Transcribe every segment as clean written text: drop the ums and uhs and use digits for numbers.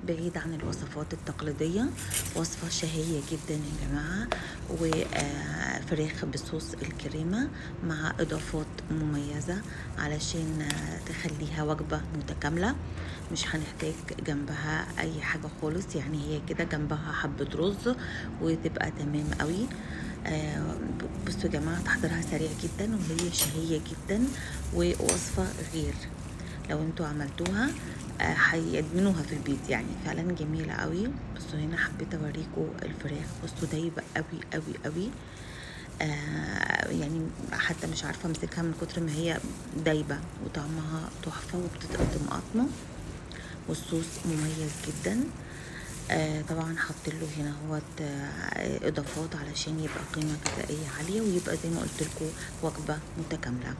بعيد عن الوصفات التقليدية. وصفة شهية جدا يا جماعة، وفراخ بصوص الكريمة مع إضافات مميزة علشان تخليها وجبة متكاملة. مش هنحتاج جنبها أي حاجة خالص، يعني هي كده جنبها حبة رز وتبقى تمام قوي. بصوا يا جماعة، تحضيرها سريع جدا وهي شهية جدا ووصفة غير. لو انتوا عملتوها هيدمنوها في البيت، يعني فعلا جميلة قوي. بصوا هنا حبيت اوريكم الفراخ، بصوا دايبة قوي قوي قوي، يعني حتى مش عارفة امسكها من كتر ما هي دايبة، وطعمها تحفة وبتتقطم قطمة، والصوص مميز جدا. طبعا حاطين له هنا هوت اضافات علشان يبقى قيمة غذائية عالية، ويبقى زي ما قلت لكم وجبة متكاملة.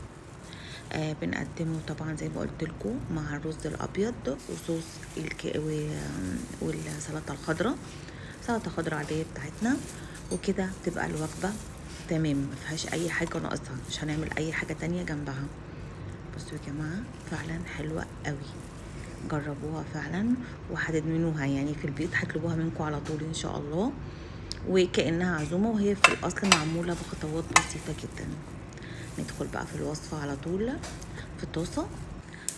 بنقدمه طبعا زي ما قلت لكم مع الرز الابيض وصوص والسلطة الخضراء، سلطة خضراء عادية بتاعتنا، وكده تبقى الوجبة تمام، ما فيهاش اي حاجة ناقصها، مش هنعمل اي حاجة تانية جنبها. بصوا يا جماعة فعلا حلوة قوي، جربوها فعلا وهتدمنوها، يعني في البيت هيطلبوها منكم على طول ان شاء الله، وكأنها عزومة، وهي في الاصل معمولة بخطوات بسيطة جدا. ندخل بقى في الوصفة على طول. في الطاسة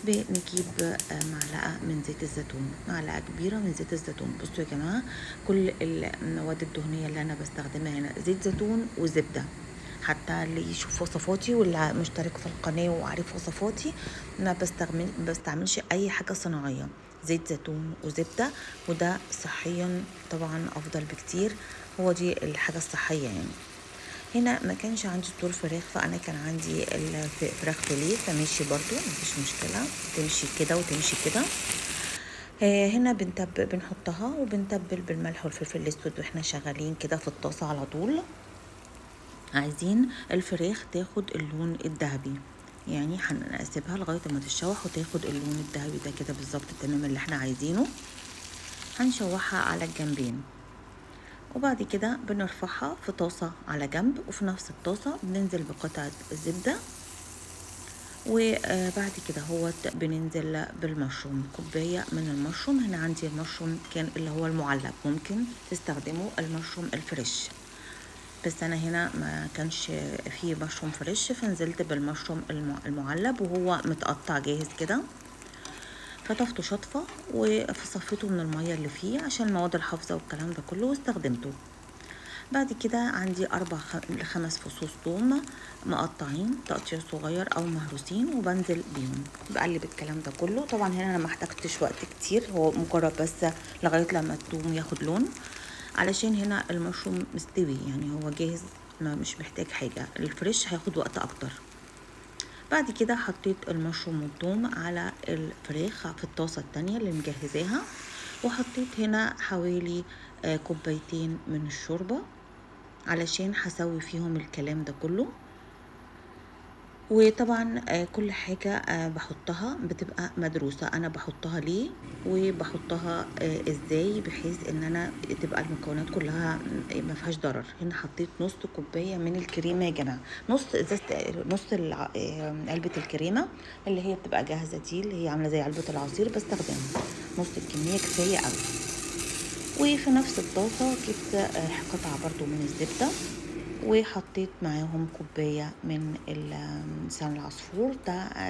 بنجيب معلقة من زيت الزيتون، معلقة كبيرة من زيت الزيتون. بصوا يا جماعة كل المواد الدهنية اللي أنا بستخدمها هنا زيت زيتون وزبدة. حتى اللي يشوف وصفاتي واللي مشترك في القناة وعارف وصفاتي، ما بستعملش أي حاجة صناعية، زيت زيتون وزبدة، وده صحيا طبعا أفضل بكتير، هو دي الحاجة الصحية يعني. هنا ما كانش عندي صدور فراخ، فأنا كان عندي الفراخ فيليه، فماشي برضو مفيش مشكلة، تمشي كده وتمشي كده. هنا بنحطها وبنتبل بالملح والفلفل الأسود واحنا شغالين كده في الطاسة على طول. عايزين الفراخ تاخد اللون الذهبي، يعني هنسيبها لغاية ما تتشوح وتاخد اللون الذهبي ده كده بالظبط تمام اللي احنا عايزينه. هنشوحها على الجنبين، وبعد كده بنرفعها في طاسة على جنب، وفي نفس الطاسة بننزل بقطعة الزبدة، وبعد كده هو بننزل بالمشروم، كوباية من المشروم. هنا عندي المشروم كان اللي هو المعلب، ممكن تستخدموا المشروم ال fresh، بس انا هنا ما كانش فيه مشروم fresh، فنزلت بالمشروم المعلب وهو متقطع جاهز كده. شطفته شطفة وصفيته من المية اللي فيه عشان المواد الحافظة والكلام ده كله، واستخدمته. بعد كده عندي 4 ل5 فصوص ثوم مقطعين تقطيع صغير او مهروسين، وبنزل بيهم بقلب الكلام ده كله. طبعا هنا انا ما احتاجتش وقت كتير، هو مجرد بس لغاية لما الثوم ياخد لون، علشان هنا المشروم مستوي يعني هو جاهز، ما مش محتاج حاجة. الفريش هياخد وقت اكتر. بعد كده حطيت المشروم والثوم على الفراخ في الطاسة التانية اللي مجهزاها، وحطيت هنا حوالي كوبايتين من الشوربة علشان هسوي فيهم الكلام ده كله. وطبعا كل حاجة بحطها بتبقى مدروسة، أنا بحطها ليه وبحطها إزاي، بحيث إن أنا تبقى المكونات كلها ما فيهاش ضرر. هنا حطيت نص كوباية من الكريمة يا جماعة، نص إزازة، نص علبة الكريمة اللي هي بتبقى جاهزة دي، اللي هي عاملة زي علبة العصير، بستخدمها نص الكمية كفاية قوي. وفي نفس الطاسة جبت قطعة برضو من الزبدة، وحطيت معاهم كوباية من لسان العصفور،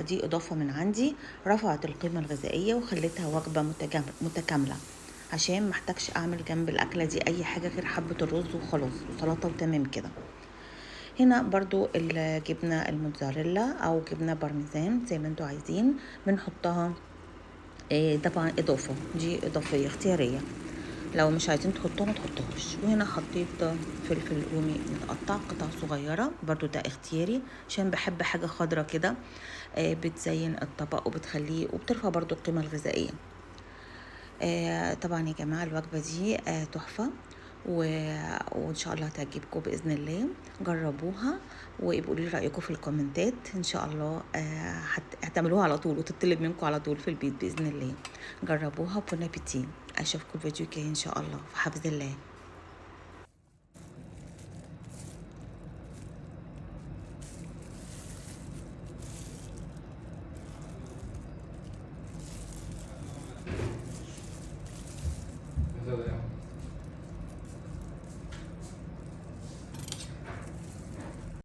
دي إضافة من عندي، رفعت القيمة الغذائية وخلتها وجبة متكاملة، عشان ما احتاجش أعمل جنب الأكلة دي أي حاجة غير حبة الرز وخلاص وسلطة وتمام كده. هنا برضو الجبنة الموتزاريلا أو جبنة بارميزان زي ما انتوا عايزين بنحطها، طبعا إضافة، دي إضافية اختيارية، لو مش عايزين تحطوها ما تحطوهاش. وهنا حطيت فلفل رومي متقطع قطع صغيرة، برضو ده اختياري عشان بحب حاجة خضرة كده، بتزين الطبق وبتخليه وبترفع برضو القيمة الغذائية. طبعا يا جماعة الوجبة دي تحفة، وإن شاء الله هتعجبكم بإذن الله. جربوها وابقوا لي رأيكم في الكومنتات إن شاء الله، هتعملوها على طول وتطلب منكم على طول في البيت بإذن الله. جربوها. bon appétit. أشوفكم الفيديو الجاي إن شاء الله، في حفظ الله. زود يا عم.